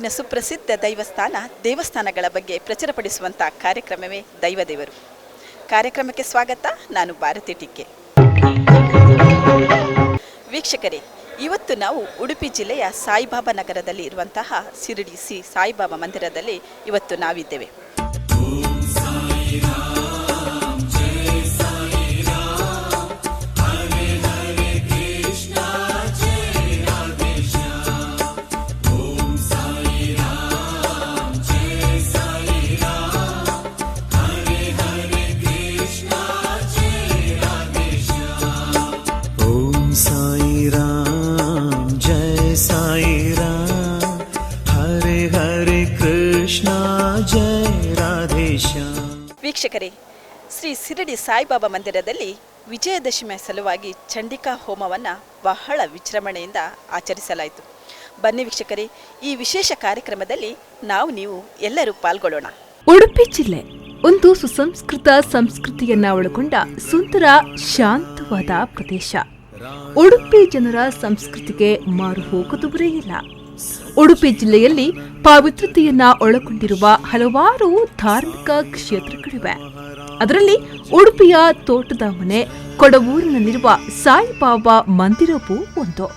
ನಾಡಿನ ಸುಪ್ರಸಿದ್ಧ ದೈವಸ್ಥಾನ ದೇವಸ್ಥಾನಗಳ ಬಗ್ಗೆ ಪ್ರಚುರಪಡಿಸುವಂಥ ಕಾರ್ಯಕ್ರಮವೇ ದೈವದೇವರು. ಕಾರ್ಯಕ್ರಮಕ್ಕೆ ಸ್ವಾಗತ. ನಾನು ಭಾರತಿ ಟಿಕ್ಕೆ. ವೀಕ್ಷಕರೇ, ಇವತ್ತು ನಾವು ಉಡುಪಿ ಜಿಲ್ಲೆಯ ಸಾಯಿಬಾಬಾ ನಗರದಲ್ಲಿ ಇರುವಂತಹ ಶಿರಡಿ ಶ್ರೀ ಸಾಯಿಬಾಬಾ ಮಂದಿರದಲ್ಲಿ ಇವತ್ತು ನಾವಿದ್ದೇವೆ. ॐ साई राम जय साई राम हरे हरे कृष्णा जय राधे श्याम. ವೀಕ್ಷಕರೇ, ಶ್ರೀ ಶಿರಡಿ ಸಾಯಿಬಾಬಾ ಮಂದಿರದಲ್ಲಿ ವಿಜಯದಶಮಿಯ ಸಲುವಾಗಿ ಚಂಡಿಕಾ ಹೋಮವನ್ನು ಬಹಳ ವಿಜೃಂಭಣೆಯಿಂದ ಆಚರಿಸಲಾಯಿತು. ಬನ್ನಿ ವೀಕ್ಷಕರೇ, ಈ ವಿಶೇಷ ಕಾರ್ಯಕ್ರಮದಲ್ಲಿ ನಾವು ನೀವು ಎಲ್ಲರೂ ಪಾಲ್ಗೊಳ್ಳೋಣ. ಉಡುಪಿ ಜಿಲ್ಲೆ ಒಂದು ಸುಸಂಸ್ಕೃತ ಸಂಸ್ಕೃತಿಯನ್ನ ಒಳಗೊಂಡ ಸುಂದರ ಶಾಂತವಾದ ಪ್ರದೇಶ. ಉಡುಪಿ ಜನರ ಸಂಸ್ಕೃತಿಗೆ ಮಾರು ಹೋಗದವರೇ ಇಲ್ಲ. ಉಡುಪಿ ಜಿಲ್ಲೆಯಲ್ಲಿ ಪಾವಿತ್ರ್ಯತೆಯನ್ನ ಒಳಗೊಂಡಿರುವ ಹಲವಾರು ಧಾರ್ಮಿಕ ಕ್ಷೇತ್ರಗಳಿವೆ. ಅದರಲ್ಲಿ ಉಡುಪಿಯ ತೋಟದ ಮನೆ ಕೊಡವೂರಿನಲ್ಲಿರುವ ಸಾಯಿಬಾಬಾ ಮಂದಿರವೂ ಒಂದು.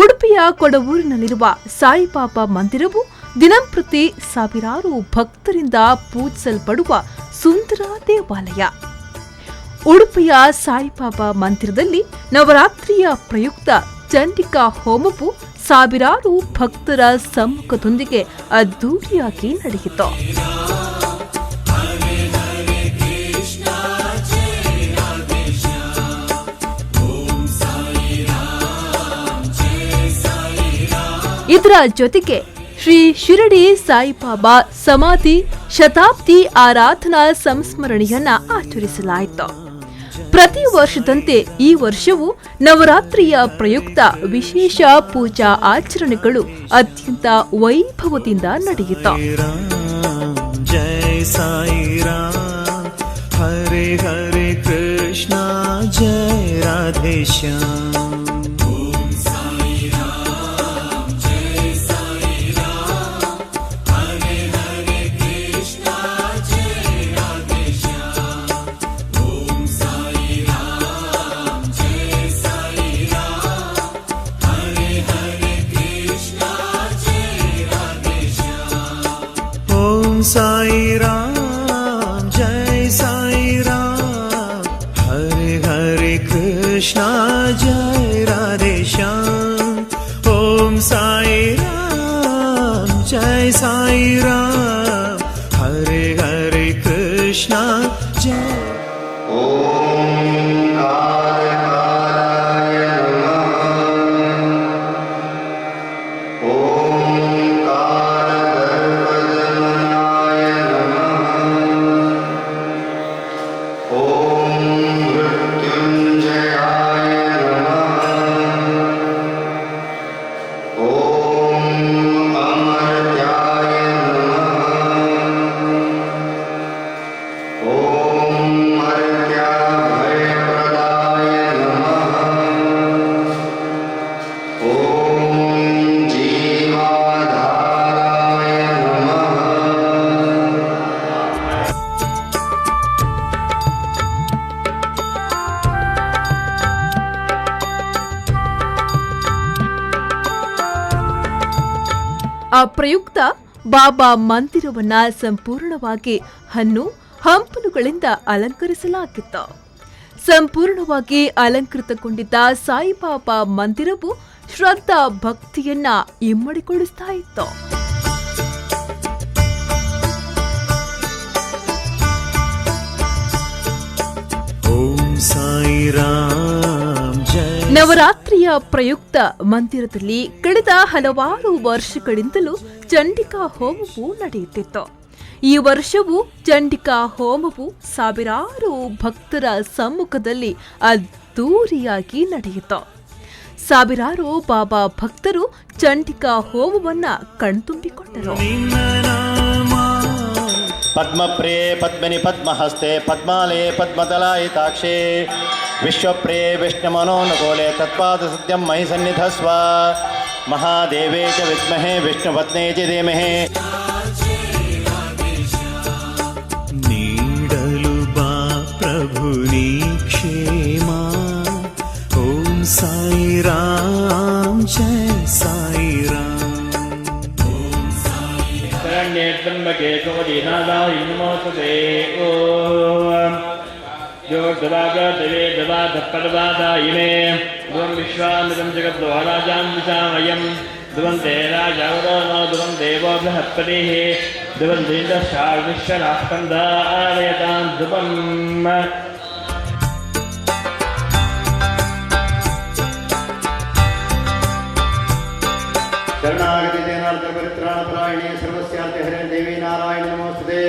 ಉಡುಪಿಯ ಕೊಡವೂರಿನಲ್ಲಿರುವ ಸಾಯಿಬಾಬಾ ಮಂದಿರವು ದಿನಂಪ್ರತಿ ಸಾವಿರಾರು ಭಕ್ತರಿಂದ ಪೂಜಿಸಲ್ಪಡುವ ಸುಂದರ ದೇವಾಲಯ. ಉಡುಪಿಯ ಸಾಯಿಬಾಬಾ ಮಂದಿರದಲ್ಲಿ ನವರಾತ್ರಿಯ ಪ್ರಯುಕ್ತ ಚಂಡಿಕಾ ಹೋಮವು ಸಾವಿರಾರು ಭಕ್ತರ ಸಮ್ಮುಖದೊಂದಿಗೆ ಅದ್ದೂರಿಯಾಗಿ ನಡೆಯಿತು. ಇದರ ಜೊತೆಗೆ ಶ್ರೀ ಶಿರಡಿ ಸಾಯಿಬಾಬಾ ಸಮಾಧಿ ಶತಾಬ್ದಿ ಆರಾಧನಾ ಸಂಸ್ಮರಣೆಯನ್ನ ಆಚರಿಸಲಾಯಿತು. ಪ್ರತಿ ವರ್ಷದಂತೆ ಈ ವರ್ಷವೂ ನವರಾತ್ರಿಯ ಪ್ರಯುಕ್ತ ವಿಶೇಷ ಪೂಜಾ ಆಚರಣೆಗಳು ಅತ್ಯಂತ ವೈಭವದಿಂದ ನಡೆಯಿತು. राम जय साई राम हरे हरे कृष्णा जय राधे श्याम. ॐ साई राम जय साई राम हरे हरे कृष्णा जय राधे श्याम. ॐ साई राम जय साई राम हरे हरे कृष्णा जय. ॐ कालकालाय नमः. ॐ कालदर्पदमनाय नमः. ॐ मृत्युञ्जयाय नमः. ॐ अमर्त्याय नमः. ॐ मर्त्याभयप्रदाय नमः. ॐ जीवाधाराय नमः. ಆ ಪ್ರಯುಕ್ತ ಬಾಬಾ ಮಂದಿರವನ್ನ ಸಂಪೂರ್ಣವಾಗಿ ಹಣ್ಣು ಹಂಪಲುಗಳಿಂದ ಅಲಂಕರಿಸಲಾಗಿತ್ತು. ಸಂಪೂರ್ಣವಾಗಿ ಅಲಂಕೃತಗೊಂಡಿದ್ದ ಸಾಯಿಬಾಬಾ ಮಂದಿರವು ಶ್ರದ್ಧಾ ಭಕ್ತಿಯನ್ನ ಇಮ್ಮಡಿಗೊಳಿಸ್ತಾ ಇತ್ತು. ॐ साई राम जय. ನವರಾತ್ರಿಯ ಪ್ರಯುಕ್ತ ಮಂದಿರದಲ್ಲಿ ಕಳೆದ ಹಲವಾರು ವರ್ಷಗಳಿಂದಲೂ ಚಂಡಿಕಾ ಹೋಮವು ನಡೆಯುತ್ತಿತ್ತು. ಈ ವರ್ಷವೂ ಚಂಡಿಕಾ ಹೋಮವು ಸಾವಿರಾರು ಭಕ್ತರ ಸಮ್ಮುಖದಲ್ಲಿ ಅದ್ದೂರಿಯಾಗಿ ನಡೆಯಿತು. ಸಾವಿರಾರು ಬಾಬಾ ಭಕ್ತರು ಚಂಡಿಕಾ ಹೋಮವನ್ನ ಕಣ್ತುಂಬಿಕೊಂಡರು. ನಿನ್ನ ನಾಮ. ಪದ್ಮಪ್ರಿಯೆ ಪದ್ಮಿನಿ ಪದ್ಮಹಸ್ತೆ ಪದ್ಮಾಲಯೇ ಪದ್ಮದಲಾಯಿತಾಕ್ಷೇ ವಿಶ್ವಪ್ರಿಯೆ ವಿಷ್ಣುಮನೋನುಕೂಲೆ ತತ್ಪಾದ ಸತ್ಯಂ ಮಯಿ ಸನ್ನಿಧಸ್ವ. ಮಹಾದೇವೇ ಚ ವಿದ್ಮಹೇ ವಿಷ್ಣುಪತ್ನೇ ಚ ಧೀಮಹಿ. ನೀಡಲು ಬಾ ಪ್ರಭು ನೀ ಕ್ಷೇಮ. ಓಂ ಸಾಯಿ ರಾಮ್ ಜಯ ಸಾಯಿ ರಾಮ್. ಶರಣ್ಯೇ ತ್ರಂಬಕೆ ಗೌರಿ ನಾರಾಯಣಿ ನಮೋಸ್ತುತೆ. ಓಂ ಜೋರ್ಧವಾಗತವೇ ದವಾಧಪರ್ವಾದಾಯಿನೇ ಧ್ರುವಂ ವಿಶ್ವಾಮಿದಂ ಜಗದ್ವರಾಜಾಂ ವಿಷಾಮಯಂ ಧ್ರುವಂ ತೇ ರಾಜಾವರೋ ನೋ ಧ್ರುವಂ ದೇವೋ ಬೃಹಸ್ಪತಿಃ ಧ್ರುವಂ ಧೀಂದ್ರಶ್ಚಾರ್ವಿಶ್ವನಾಸ್ಪಂದಾರಯತಾಂ ಧ್ರುವಂ. ಶರಣಾಗತಿ ದೇನಾರ್ಥ ಪರಿತ್ರಾಣ ಪರಾಯಣೇ ಸರ್ವಸ್ಯಾರ್ಥ ಹರೇ ದೇವಿ ನಾರಾಯಣ ನಮೋಸ್ತುತೆ.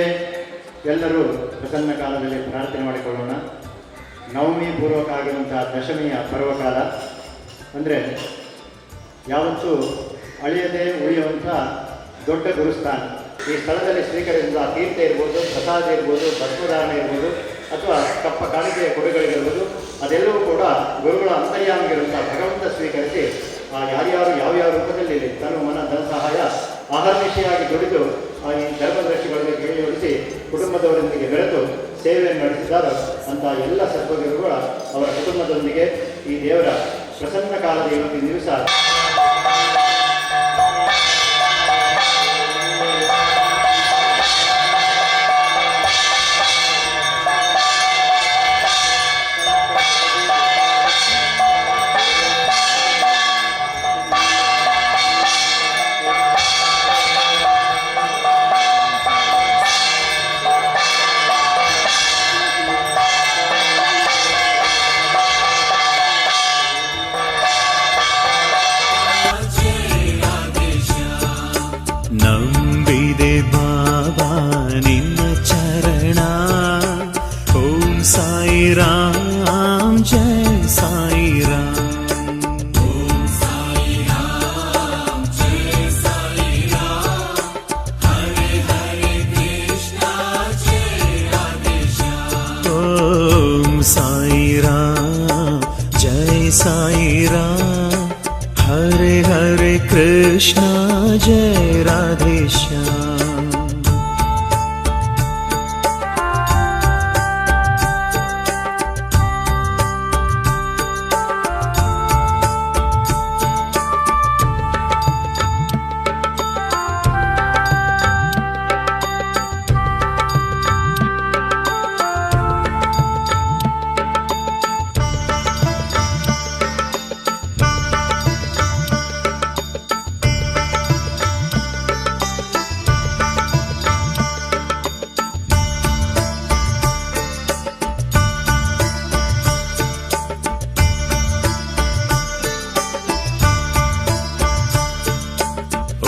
ಎಲ್ಲರೂ ಪ್ರಸನ್ನ ಕಾಲದಲ್ಲಿ ಪ್ರಾರ್ಥನೆ ಮಾಡಿಕೊಳ್ಳೋಣ. ನವಮಿ ಪೂರ್ವಕ ಆಗಿರುವಂತಹ ದಶಮಿಯ ಪರ್ವಕಾಲ ಅಂದರೆ ಯಾವತ್ತೂ ಅಳಿಯದೆ ಉಳಿಯುವಂಥ ದೊಡ್ಡ ಗುರುಸ್ಥಾನ. ಈ ಸ್ಥಳದಲ್ಲಿ ಸ್ವೀಕರಿಸಿದ ತೀರ್ಥ ಇರ್ಬೋದು, ಪ್ರಸಾದ ಇರ್ಬೋದು, ಭಸ್ಮಧಾರಣ ಇರ್ಬೋದು ಅಥವಾ ಕಪ್ಪ ಕಾಣಿಕೆಯ ಕೊಡುಗೆಗಳಿರ್ಬೋದು, ಅದೆಲ್ಲವೂ ಕೂಡ ಗುರುಗಳ ಅಂತರ್ಯಾಮಿಗಿರುವಂಥ ಭಗವಂತ ಸ್ವೀಕರಿಸಿ ಆ ಯಾರ್ಯಾರು ಯಾವ್ಯಾವ ರೂಪದಲ್ಲಿ ಇಲ್ಲಿ ತನು ಮನ ಧನ ಸಹಾಯ ಅಹರ್ನಿಶೆಯಾಗಿ ದುಡಿದು ಆ ಈ ಧರ್ಮದರ್ಶಿಗಳಿಗೆ ಕೈಜೋಡಿಸಿ ಕುಟುಂಬದವರೊಂದಿಗೆ ಬೆರೆತು ಸೇವೆಯನ್ನು ನಡೆಸಿದಾರೋ ಅಂತಹ ಎಲ್ಲ ಸದ್ಗುರುಗಳ ಅವರ ಕುಟುಂಬದೊಂದಿಗೆ ಈ ದೇವರ ಪ್ರಸನ್ನ ಕಾಲದ ಇವತ್ತಿನ ದಿವಸ. ನಂಬಿದೆ ಬಾಬಾ ನಿನ್ನ ಚರಣ. ಓಂ ಸಾಯಿ ರಾಮ್ ಜಯ ಸಾಯಿ ರಾಮ್. ಓಂ ಸಾಯಿ ರಾಮ್ ಜಯ ಸಾಯಿ ರಾಮ್. ಹರೆ ಹರೆ ಕೃಷ್ಣ ಜಯ ರಾಧೆ ಶ್ಯಾಮ್.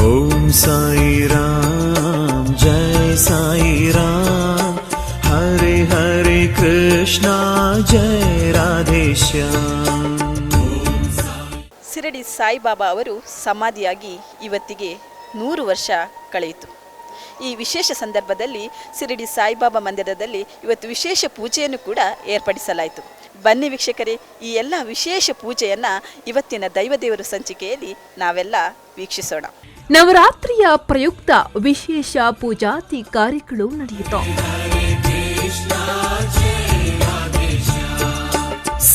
ಓಂ ಸಾಯಿ ರಾಮ್ ಜಯ ಸಾಯಿ ರಾಮ್. ಹರೆ ಹರೆ ಕೃಷ್ಣ ಜಯ ರಾಧೆ ಶ್ಯಾಮ್. ಶಿರಡಿ ಸಾಯಿಬಾಬಾ ಅವರು ಸಮಾಧಿಯಾಗಿ ಇವತ್ತಿಗೆ 100 ವರ್ಷ ಕಳೆಯಿತು. ಈ ವಿಶೇಷ ಸಂದರ್ಭದಲ್ಲಿ ಶಿರಡಿ ಸಾಯಿಬಾಬಾ ಮಂದಿರದಲ್ಲಿ ಇವತ್ತು ವಿಶೇಷ ಪೂಜೆಯನ್ನು ಕೂಡ ಏರ್ಪಡಿಸಲಾಯಿತು. ಬನ್ನಿ ವೀಕ್ಷಕರೇ, ಈ ಎಲ್ಲ ವಿಶೇಷ ಪೂಜೆಯನ್ನು ಇವತ್ತಿನ ದೈವದೇವರು ಸಂಚಿಕೆಯಲ್ಲಿ ನಾವೆಲ್ಲ ವೀಕ್ಷಿಸೋಣ. ನವರಾತ್ರಿಯ ಪ್ರಯುಕ್ತ ವಿಶೇಷ ಪೂಜಾತಿ ಕಾರ್ಯಗಳು ನಡೆಯಿತು.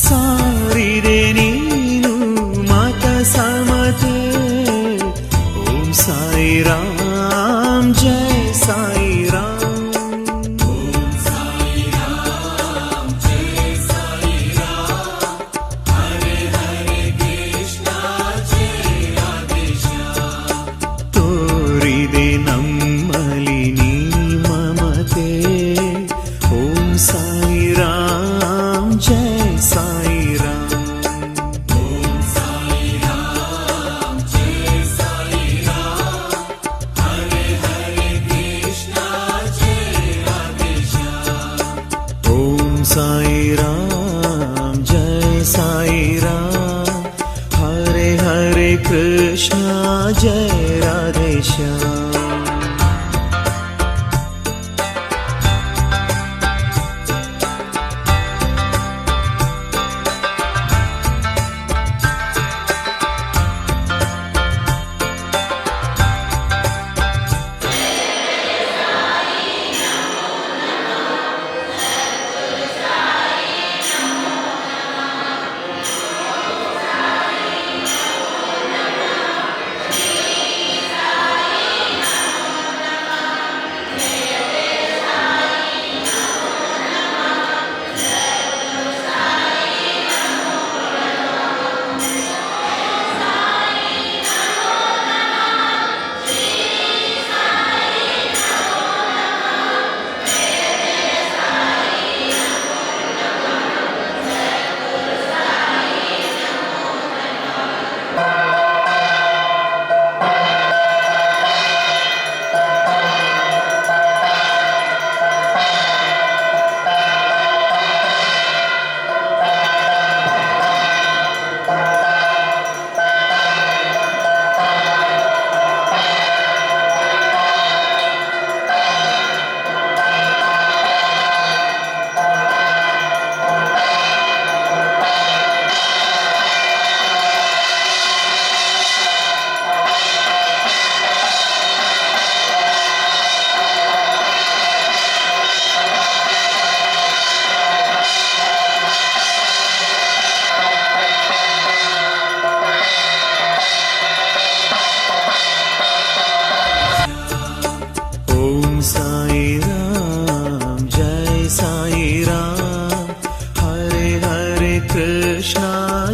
ಸಾರಿದೆ ನೀನು ಮಾತ ಸಮತೆ. ಓಂ ಸಾಯಿ ರಾಮ್ ಜಯ ಸಾಯಿ ರಾಮ್. ತೋರಿದೆ ನಮ್ಮಲಿ ನೀ ಮಮತೆ. ಓಂ ಸಾಯಿ ರಾಮ್ ಜಯ ಸಾಯಿ ರಾಮ್. ಓಂ ಸಾಯಿ ರಾಮ್ ಜಯ ಸಾಯಿ ರಾಮ್. ಹರೆ ಹರೆ ಕೃಷ್ಣ ಜಯ ರಾಧೆ ಶ್ಯಾಮ್.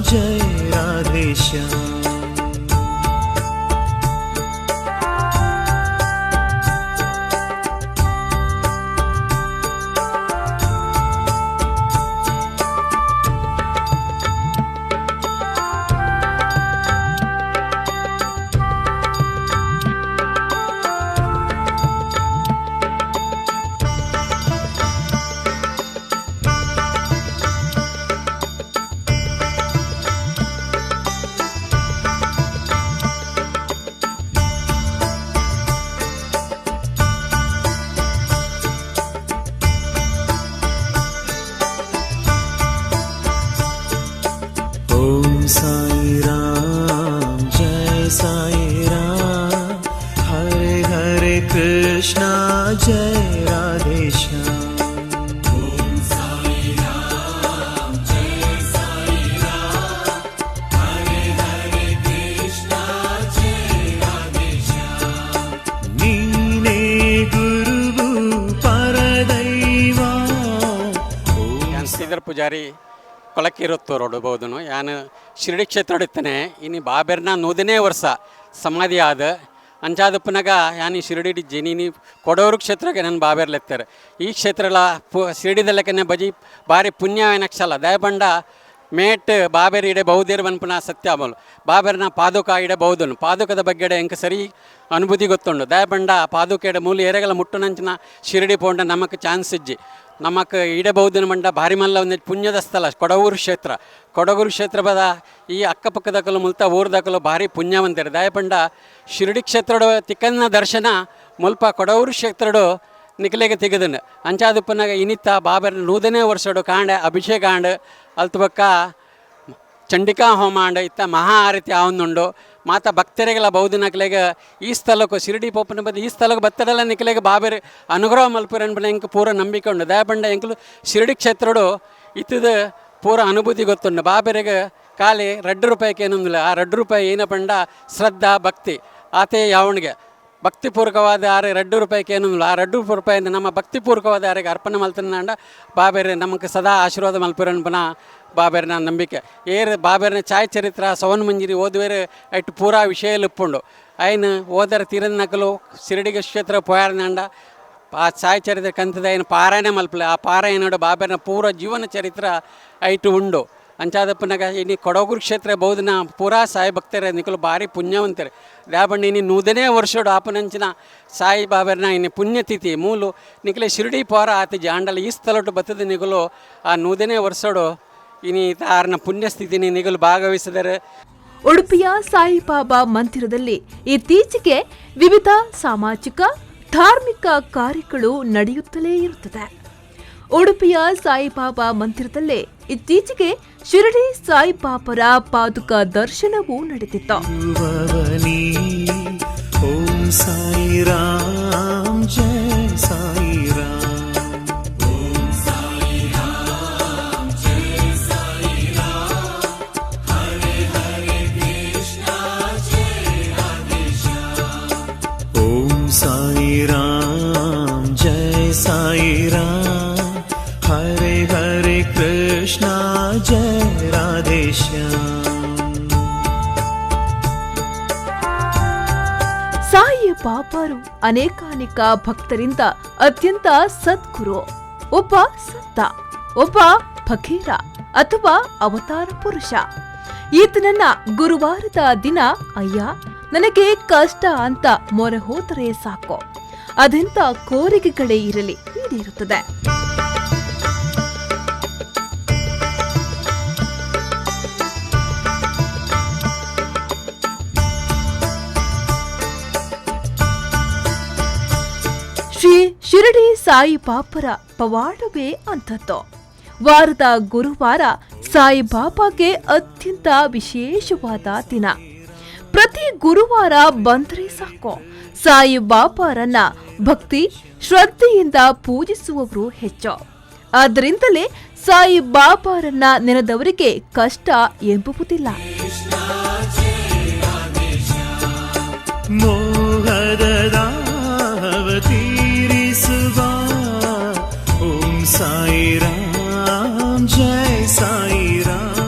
जय राधे श्याम। ॐ साई राम जय साई राम हरे हरे कृष्णा जय राधे श्याम। नीने गुरुवु परदैवा। ಯಾನ್ ಶ್ರೀಧರ್ ಪೂಜಾರಿ ಕೊಳಕಿರುತ್ತೋರೋಡು ಬೋಧನು. ಯಾನ್ ಶಿರಡಿ ಕ್ಷೇತ್ರಡ್ ಇತ್ತನೆ. ಇನಿ ಬಾಬೆರ್ನ 100ನೇ ವರ್ಷ ಸಮಾಧಿ ಆದ ಅಂಚಾದಪ್ಪನಾಗ ಯಾನ್ ಈ ಶಿರಡಿ ಜನಿನಿ ಕೊಡೋರು ಕ್ಷೇತ್ರಕ್ಕೆ ನನ್ನ ಬಾಬೆರ್ಲೆತ್ತಾರೆ. ಈ ಕ್ಷೇತ್ರಲ ಶಿರಡಿದಲ್ಲಕನೆ ಬಜಿ ಭಾರಿ ಪುಣ್ಯವಾಯಿನ ಕ್ಷಲ ದಯಪಂಡ ಮೇಟ್ ಬಾಬೆರ್ ಇಡೆ ಬಹುದೇರ್ ಬನ್ಪುನ ಸತ್ಯ ಅಮಲು. ಬಾಬೆರ್ನ ಪಾದುಕ ಇಡೆ ಬಹುದನು ಪಾದುಕದ ಬಗ್ಗೆ ಎಂಕ್ ಸರಿ ಅನುಭೂತಿ ಗೊತ್ತುಂಡು. ದಯಪಂಡ ಪಾದುಕ ಇಡೆ ಮೂಲು ಏರೆಗಲ ಮುಟ್ಟುನಂಚಿನ ಶಿರಡಿ ಪೋಂಡ ನಮಕ್ ಚಾನ್ಸ್ ಇಜ್ಜಿ. ನಮಕ್ ಇಡೆ ಬಹುದಿನ ಮಂಡ ಭಾರಿ ಮಲ್ಲ ಒಂದು ಪುಣ್ಯದ ಸ್ಥಳ ಕೊಡವೂರು ಕ್ಷೇತ್ರ. ಕೊಡಗೂರು ಕ್ಷೇತ್ರ ಬದ ಈ ಅಕ್ಕಪಕ್ಕದಕಲು ಮುಲ್ತ ಊರ್ದಕಲು ಭಾರಿ ಪುಣ್ಯವಂತರು. ದಯಪಂಡ ಶಿರಡಿ ಕ್ಷೇತ್ರಡು ತಿಕ್ಕನ್ನ ದರ್ಶನ ಮುಲ್ಪ ಕೊಡವೂರು ಕ್ಷೇತ್ರಡು ನಿಕಲೆಗೆ ತೆಗೆದನು. ಅಂಚಾದಪ್ಪನಾಗ ಇನಿತ ಬಾಬೆರ್ 100ನೇ ವರ್ಷಡು ಕಾಂಡೆ ಅಭಿಷೇಕ ಆಂಡ್ ಅಲ್ತ ಬೊಕ್ಕ ಚಂಡಿಕಾ ಹೋಮ ಆಂಡ್ ಇತ್ತ ಮಹಾ ಆರತಿ ಆವೊಂದುಂಡು. ಮಾತ ಭಕ್ತರಿಗೆಲ್ಲ ಬಹುದಿನಕ್ಲೆಗ್ ಈ ಸ್ಥಳಕ್ಕೆ ಶಿರಡಿ ಪೋಪನ ಬದ್ ಈ ಸ್ಥಳಕ್ಕೆ ಬತ್ತಡಲ ನಿಕಲೆಗ್ ಬಾಬೆರ್ ಅನುಗ್ರಹ ಮಲ್ಪುರ ಅನ್ಪುನ ಎಂಕ್ ಪೂರ ನಂಬಿಕೆ ಉಂಡು. ದಯಪಂಡ ಎಂಕುಲು ಶಿರಡಿ ಕ್ಷೇತ್ರಡು ಇತ್ತದ ಪೂರ ಅನುಭೂತಿ ಗೊತ್ತುಂಡು. ಬಾಬೆರೆಗ್ ಖಾಲಿ 2 ರೂಪಾಯಿಗೆ ಏನೊಂದಿಲ್ಲ. ಆ 2 ರೂಪಾಯಿ ಏನಪಂಡ ಶ್ರದ್ಧಾ ಭಕ್ತಿ ಆತೇ ಯಾವಣಿಗೆ ಭಕ್ತಿಪೂರ್ವಕವಾದ ಆರೆ 2 ರೂಪಾಯಿಗೆ ಏನೊಂದಿಲ್ಲ. ಆ 2 ರೂಪಾಯಿಂದ ನಮ್ಮ ಭಕ್ತಿಪೂರ್ವಕವಾದ ಆರೆಗೆ ಅರ್ಪಣೆ ಮಲ್ತಂಡ ಬಾಬೆರೆ ನಮಕ್ ಸದಾ ಆಶೀರ್ವಾದ ಮಲ್ಪುರ ಅನ್ಪುನ ಬಾಬೆರ್ನ ನಂಬಿಕೆ. ಏರ್ ಬಾಬೆರ್ನ ಛಾಯಚರಿತ್ರ ಸವನ್ ಮಂಜಿರಿ ಓದುವೇರು ಐಟ್ ಪೂರಾ ವಿಷಯ ಇಪ್ಪುಂಡು. ಐನ್ ಓದರ ತೀರನಕಲು ಶಿರಡಿಗೆ ಕ್ಷೇತ್ರ ಪೋಯಾರ್ನಂಡ ಆ ಛಾಯಚರಿತ್ರೆ ಕಂತದ ಐನ್ ಪಾರಾಯಣ ಮಲ್ಪಲೆ. ಆ ಪಾರಾಯಣಡು ಬಾಬೆರ್ನ ಪೂರ ಜೀವನ ಚರಿತ್ರ ಐಟು ಉಂಡು. ಅಂಚಾದಪ್ಪನಾಗ ಇನಿ ಕೊಡಗೂರು ಕ್ಷೇತ್ರ ಬಹುದಿನ ಪೂರಾ ಸಾಯಿ ಭಕ್ತರೇ ನಿಕಲು ಭಾರಿ ಪುಣ್ಯವಂತರು. ದಾಬಣ್ಣ ಇನಿ 100ನೇ ವರ್ಷಡು ಆಪನಂಚಿನ ಸಾಯಿ ಬಾಬೆರ್ನ ಇನಿ ಪುಣ್ಯತಿಥಿ ಮೂಲು ನಿಕಲೆ ಶಿರಡಿ ಪೋರ ಆತಿ ಜಾಂಡಲ ಈ ಸ್ಥಳಟು ಬತ್ತದ ನಿಕಲು ಆ 100ನೇ ವರ್ಷಡು ಇನಿ ತಾರನ ಪುಣ್ಯಸ್ಥಿತಿನಿ ನಿಗಲು ಭಾಗವಹಿಸಿದರೆ. ಉಡುಪಿಯ ಸಾಯಿಬಾಬಾ ಮಂದಿರದಲ್ಲಿ ಇತ್ತೀಚೆಗೆ ವಿವಿಧ ಸಾಮಾಜಿಕ ಧಾರ್ಮಿಕ ಕಾರ್ಯಗಳು ನಡೆಯುತ್ತಲೇ ಇರುತ್ತದೆ. ಉಡುಪಿಯ ಸಾಯಿಬಾಬಾ ಮಂದಿರದಲ್ಲೇ ಇತ್ತೀಚೆಗೆ ಶಿರಡಿ ಸಾಯಿಬಾಬರ ಪಾದುಕ ದರ್ಶನವೂ ನಡೆದಿತ್ತು. ಭವನಿ ಓಂ ಸಾಯಿ ರಾಮ್ ಜಯ ಸಾಯಿ ರಾಮ್. ಓಂ ಸಾಯಿ ರಾಮ್ ಜಯ ಸಾಯಿ ರಾಮ್ ಹರೆ ಹರೆ ಕೃಷ್ಣ ಜಯ ರಾಧೆ ಶ್ಯಾಮ್. ಸಾಯಿ ಬಾಬಾರು ಅನೇಕಾನೇಕ ಭಕ್ತರಿಂದ ಅತ್ಯಂತ ಸದ್ಗುರು, ಒಬ್ಬ ಸಂತ, ಒಬ್ಬ ಫಕೀರ ಅಥವಾ ಅವತಾರ ಪುರುಷ. ಈತನನ್ನ ಗುರುವಾರದ ದಿನ ಅಯ್ಯ ನನಗೆ ಕಷ್ಟ ಅಂತ ಮೊರೆ ಹೋದರೆ ಸಾಕು, ಅದೆಂತ ಕೋರಿಕೆಗಳೇ ಇರಲಿ ಈಡೇರುತ್ತದೆ. ಶ್ರೀ ಶಿರಡಿ ಸಾಯಿಬಾಬರ ಪವಾಡವೇ ಅಂಥದ್ದು. ವಾರದ ಗುರುವಾರ ಸಾಯಿಬಾಬಾಗೆ ಅತ್ಯಂತ ವಿಶೇಷವಾದ ದಿನ. ಪ್ರತಿ ಗುರುವಾರ ಬಂದರೆ ಸಾಕು, ಸಾಯಿಬಾಬಾರನ್ನ ಭಕ್ತಿ ಶ್ರದ್ಧೆಯಿಂದ ಪೂಜಿಸುವವರು ಹೆಚ್ಚು. ಆದ್ದರಿಂದಲೇ ಸಾಯಿಬಾಬಾರನ್ನ ನೆನೆದವರಿಗೆ ಕಷ್ಟ ಎಂಬುವುದಿಲ್ಲ. ಮೋಹದ ದಾಹವ ತೀರಿಸುವ ಓಂ ಸಾಯಿ ರಾಮ್ ಜಯ ಸಾಯಿ ರಾಮ್.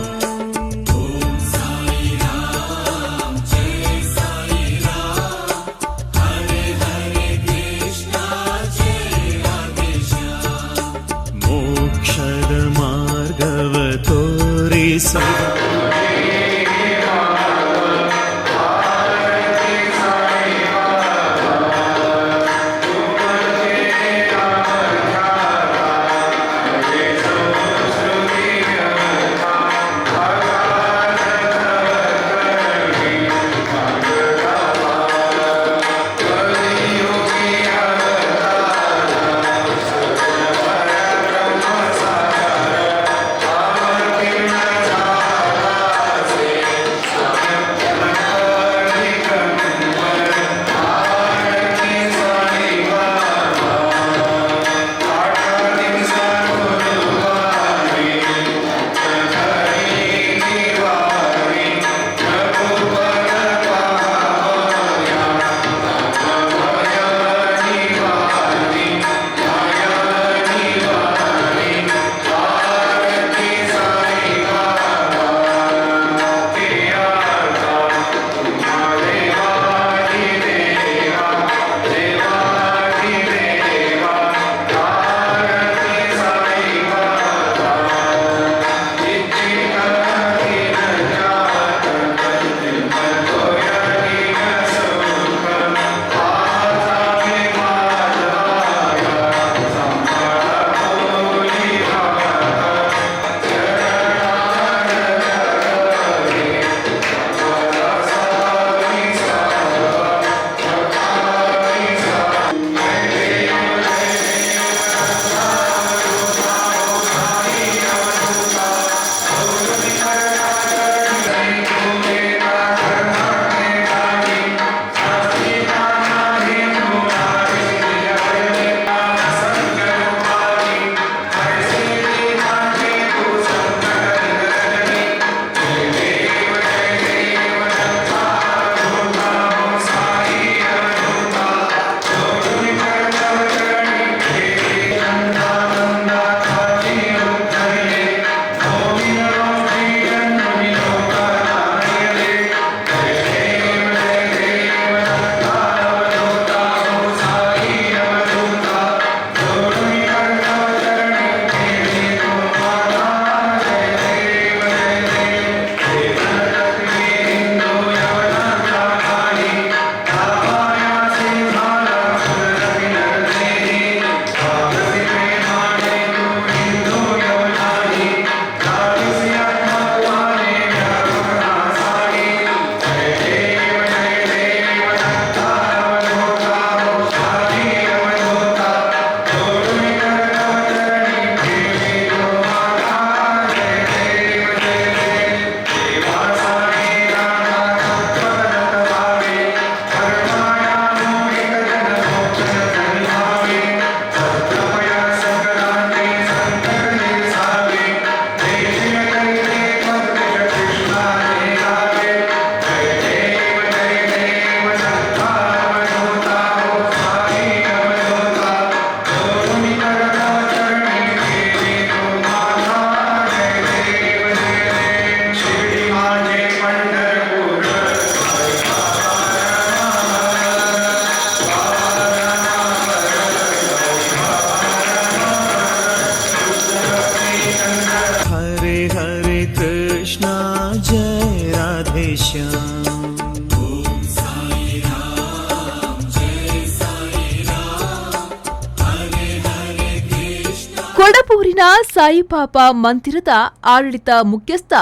ಉಡುಪಿನ ಸಾಯಿಬಾಬಾ ಮಂದಿರದ ಆಡಳಿತ ಮುಖ್ಯಸ್ಥ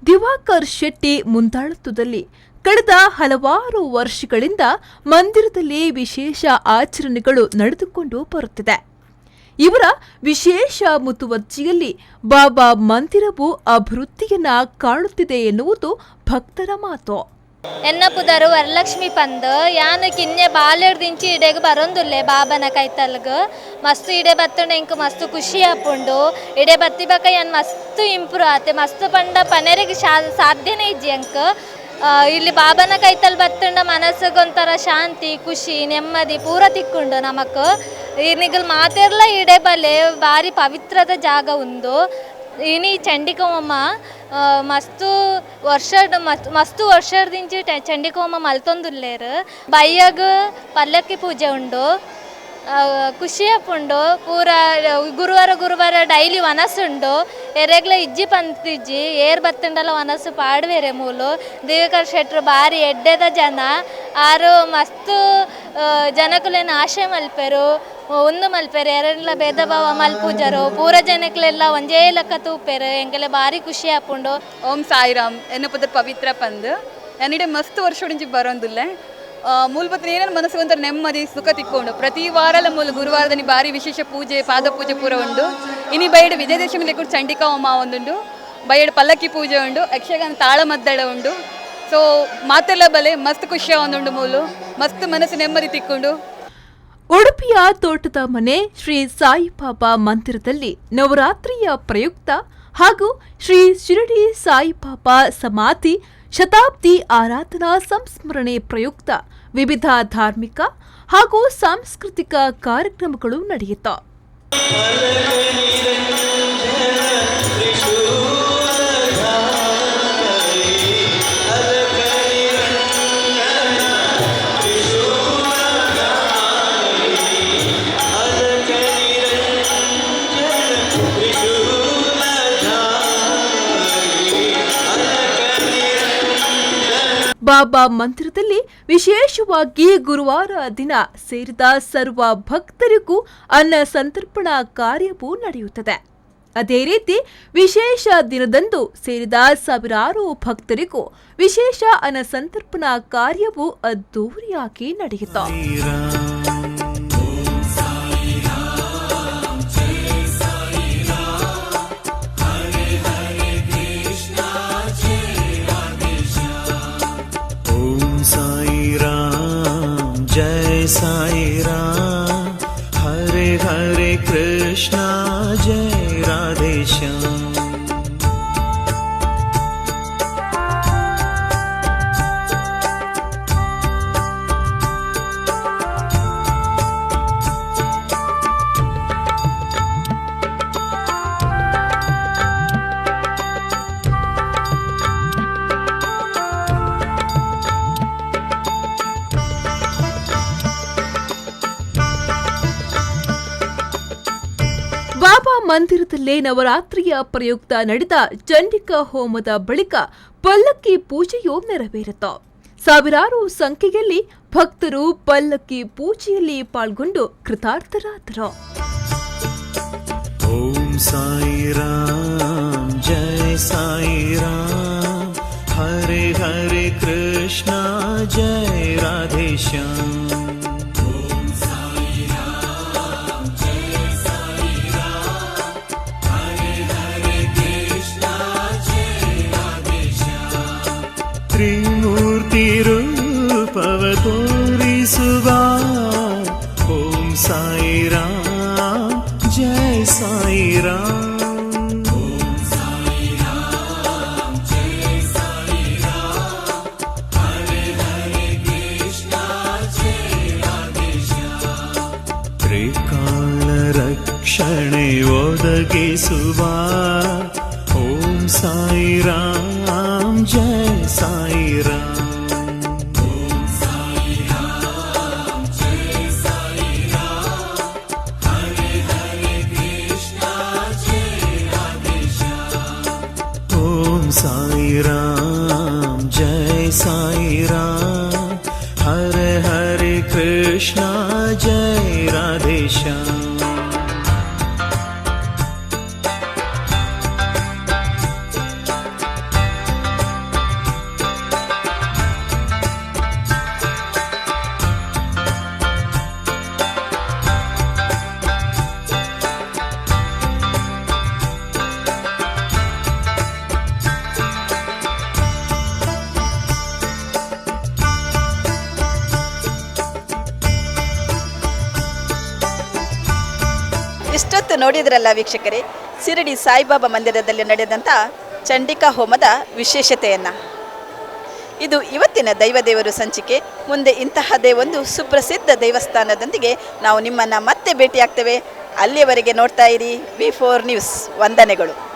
ದಿವಾಕರ್ ಶೆಟ್ಟಿ ಮುಂದಾಳತ್ವದಲ್ಲಿ ಕಳೆದ ಹಲವಾರು ವರ್ಷಗಳಿಂದ ಮಂದಿರದಲ್ಲಿ ವಿಶೇಷ ಆಚರಣೆಗಳು ನಡೆದುಕೊಂಡು ಬರುತ್ತಿದೆ. ಇವರ ವಿಶೇಷ ಮುತುವರ್ಜಿಯಲ್ಲಿ ಬಾಬಾ ಮಂದಿರವು ಅಭಿವೃದ್ಧಿಯನ್ನ ಕಾಣುತ್ತಿದೆ ಎನ್ನುವುದು ಭಕ್ತರ ಮಾತು. ಎನ್ನ ಪುದರು ವರಲಕ್ಷ್ಮಿ ಪಂದ್ ಯಾನ್ ಕಿನ್ನೆ ಬಾಲ್ಯಡ್ದಿಂಚಿ ಇಡೆಗ್ ಬರೊಂದುಲ್ಲೆ ಬಾಬನ ಕೈತಲ್ಗ್ ಮಸ್ತ್ ಇಡೆ ಬತ್ತುಂಡ ಎಂಕ್ ಮಸ್ತ್ ಖುಷಿ ಆಪುಂಡು. ಇಡೆ ಬತ್ತಿ ಬಕ ಯಾನ್ ಮಸ್ತ್ ಇಂಪ್ರೂವ್ ಆತೆ. ಮಸ್ತ್ ಪಂಡ ಪನೆರೆಗ್ ಸಾಧ್ಯನೇ ಇಜ್ಜಿ ಎಂಕ್. ಇಲ್ಲಿ ಬಾಬನ ಕೈತಲ್ ಬತ್ತುಂಡ ಮನಸ್ಸುಗೊಂಥರ ಶಾಂತಿ, ಖುಷಿ, ನೆಮ್ಮದಿ ಪೂರ ತಿಕ್ಕುಂಡು ನಮಕ್. ನಿಗಲ್ ಮಾತೆರ್ಲ ಇಡೆ ಬಲೆ, ಬಾರಿ ಪವಿತ್ರದ ಜಾಗ ಉಂದು. ಇನಿ ಚಂಡಿಕೋಮ ಮಸ್ತು ವರ್ಷ ಮಸ್ತು ವರ್ಷದಿಂಚಿ ಚಂಡಿಕೋಮ ಮಲ್ತೊಂದುಲ್ಲೇರು. ಬಯ್ಯಗ್ ಪಲ್ಲಕ್ಕಿ ಪೂಜೆ ಉಂಡು, ಖುಷಿ ಆಪುಂಡು ಪೂರ. ಗುರುವಾರ ಗುರುವಾರ ಡೈಲಿ ವನಸುಂಡು. ಎರೆಗ್ಲ ಇಜ್ಜಿ ಪಂತಿಜ್ಜಿ, ಏರ್ ಬತ್ತುಂಡಲ ವನಸು ಪಾಡ್ವೇರೆ. ಮೂಲು ದಿವಾಕರ್ ಶೆಟ್ರು ಬಾರಿ ಎಡ್ಡೆದ ಜನ. ಆರು ಮಸ್ತು ಜನಕುಲೆನ ಆಶೆ ಮಲ್ಪೆರು, ಒಂದು ಮಲ್ಪೆರು, ಎರೆನ್ಲ ಭೇದ ಭಾವ ಮಲ್ಪೂಜರು. ಪೂರ ಜನಕ್ಲೆಲ್ಲ ಒಂಜೇ ಲೆಕ್ಕ ತೂಪೆರು. ಎಂಕಲೆ ಬಾರಿ ಖುಷಿ ಆಪುಂಡು. ಓಂ ಸಾಯಿರಾಮ್. ಎನ್ನ ಪುದರ್ ಪವಿತ್ರ ಪಂದ್. ಯಾನಿಡೆ ಮಸ್ತ್ ವರ್ಷೊಡಿಂಚಿ ಬರೋಂದುಲ್ಲೆ. ಮೂಲ್ಪತ್ರ ಏನೇನು ಮನಸ್ಸಿಗೆ ಒಂಥರ ನೆಮ್ಮದಿ ಸುಖ ತಿಕ್ಕೊಂಡು. ಪ್ರತಿ ವಾರಲ ಮೂಲ ಗುರುವಾರದಲ್ಲಿ ಭಾರಿ ವಿಶೇಷ ಪೂಜೆ, ಪಾದ ಪೂಜೆ ಪೂರ ಉಂಡು. ಇನಿ ಬೈಡ್ ವಿಜಯದಶಮಿ ಲೆಕ್ಕ ಚಂಡಿಕಾ ಹೋಮ ಒಂದುಂಡು, ಬೈಡ್ ಪಲ್ಲಕ್ಕಿ ಪೂಜೆ ಉಂಡು, ಯಕ್ಷಗಾನ ತಾಳಮದ್ದಳೆ ಉಂಡು. ಸೊ ಮಾತೆಲ್ಲ ಬಲೆ ಮಸ್ತ್ ಖುಷಿಯ ಒಂದುಂಡು. ಮೂಲು ಮಸ್ತ್ ಮನಸ್ಸು ನೆಮ್ಮದಿ ತಿಕ್ಕೊಂಡು. ಉಡುಪಿಯ ತೋಟದ ಮನೆ ಶ್ರೀ ಸಾಯಿಬಾಬಾ ಮಂದಿರದಲ್ಲಿ ನವರಾತ್ರಿಯ ಪ್ರಯುಕ್ತ ಹಾಗೂ ಶ್ರೀ ಶಿರಡಿ ಸಾಯಿಬಾಬಾ ಸಮಾಧಿ ಶತಾಬ್ದಿ ಆರಾಧನಾ ಸಂಸ್ಮರಣೆ ಪ್ರಯುಕ್ತ ವಿವಿಧ ಧಾರ್ಮಿಕ ಹಾಗೂ ಸಾಂಸ್ಕೃತಿಕ ಕಾರ್ಯಕ್ರಮಗಳು ನಡೆಯಿತು. ಬಾಬಾ ಮಂದಿರದಲ್ಲಿ ವಿಶೇಷವಾಗಿ ಗುರುವಾರ ದಿನ ಸೇರಿದ ಸರ್ವ ಭಕ್ತರಿಗೂ ಅನ್ನ ಸಂತರ್ಪಣಾ ಕಾರ್ಯವೂ ನಡೆಯುತ್ತದೆ. ಅದೇ ರೀತಿ ವಿಶೇಷ ದಿನದಂದು ಸೇರಿದ ಸಾವಿರಾರು ಭಕ್ತರಿಗೂ ವಿಶೇಷ ಅನ್ನ ಸಂತರ್ಪಣಾ ಕಾರ್ಯವೂ ಅದ್ದೂರಿಯಾಗಿ ನಡೆಯಿತು. जय साई राम, हरे हरे कृष्णा जय राधे श्याम. ಬಾಬಾ ಮಂದಿರದಲ್ಲೇ ನವರಾತ್ರಿಯ ಪ್ರಯುಕ್ತ ನಡೆದ ಚಂಡಿಕಾ ಹೋಮದ ಬಳಿಕ ಪಲ್ಲಕ್ಕಿ ಪೂಜೆಯು ನೆರವೇರಿತು. ಸಾವಿರಾರು ಸಂಖ್ಯೆಯಲ್ಲಿ ಭಕ್ತರು ಪಲ್ಲಕ್ಕಿ ಪೂಜೆಯಲ್ಲಿ ಪಾಲ್ಗೊಂಡು ಕೃತಾರ್ಥರಾದರು. ಓಂ ಸಾಯಿ ರಾಮ್ ಜಯ ಸಾಯಿ ರಾಮ್, ಹರೇ ಹರೇ ಕೃಷ್ಣ ಜಯ ರಾಧೆ ಶ್ಯಾಮ್. ತ್ರಿಮೂರ್ತಿ ರೂಪವ ತೋರಿಸುವ ಓಂ ಸಾಯಿ ರಾಮ್ ಜಯ ಸಾಯಿ ರಾಮ್. ತ್ರಿಕಾಲ ರಕ್ಷಣೆ ಒದಗಿಸುವ ಓಂ ಸಾಯಿ ರಾಮ್ ಜಯ ಸಾಯಿ ರಾಮ್. ಓಂ ಸಾಯಿ ರಾಮ್ ಜಯ ಸಾಯಿ ರಾಮ್, ಹರ ಹರೆ ಕೃಷ್ಣ ಜಯ ರಾಧೆ ಶ್ಯಾಮ್. ಇಷ್ಟೊತ್ತು ನೋಡಿದ್ರಲ್ಲ ವೀಕ್ಷಕರೇ, ಶಿರಡಿ ಸಾಯಿಬಾಬಾ ಮಂದಿರದಲ್ಲಿ ನಡೆದಂಥ ಚಂಡಿಕಾ ಹೋಮದ ವಿಶೇಷತೆಯನ್ನು. ಇದು ಇವತ್ತಿನ ದೈವದೇವರು ಸಂಚಿಕೆ. ಮುಂದೆ ಇಂತಹದ್ದೇ ಒಂದು ಸುಪ್ರಸಿದ್ಧ ದೇವಸ್ಥಾನದೊಂದಿಗೆ ನಾವು ನಿಮ್ಮನ್ನು ಮತ್ತೆ ಭೇಟಿಯಾಗ್ತೇವೆ. ಅಲ್ಲಿಯವರೆಗೆ ನೋಡ್ತಾ ಇರಿ ವಿ ಫೋರ್ ನ್ಯೂಸ್. ವಂದನೆಗಳು.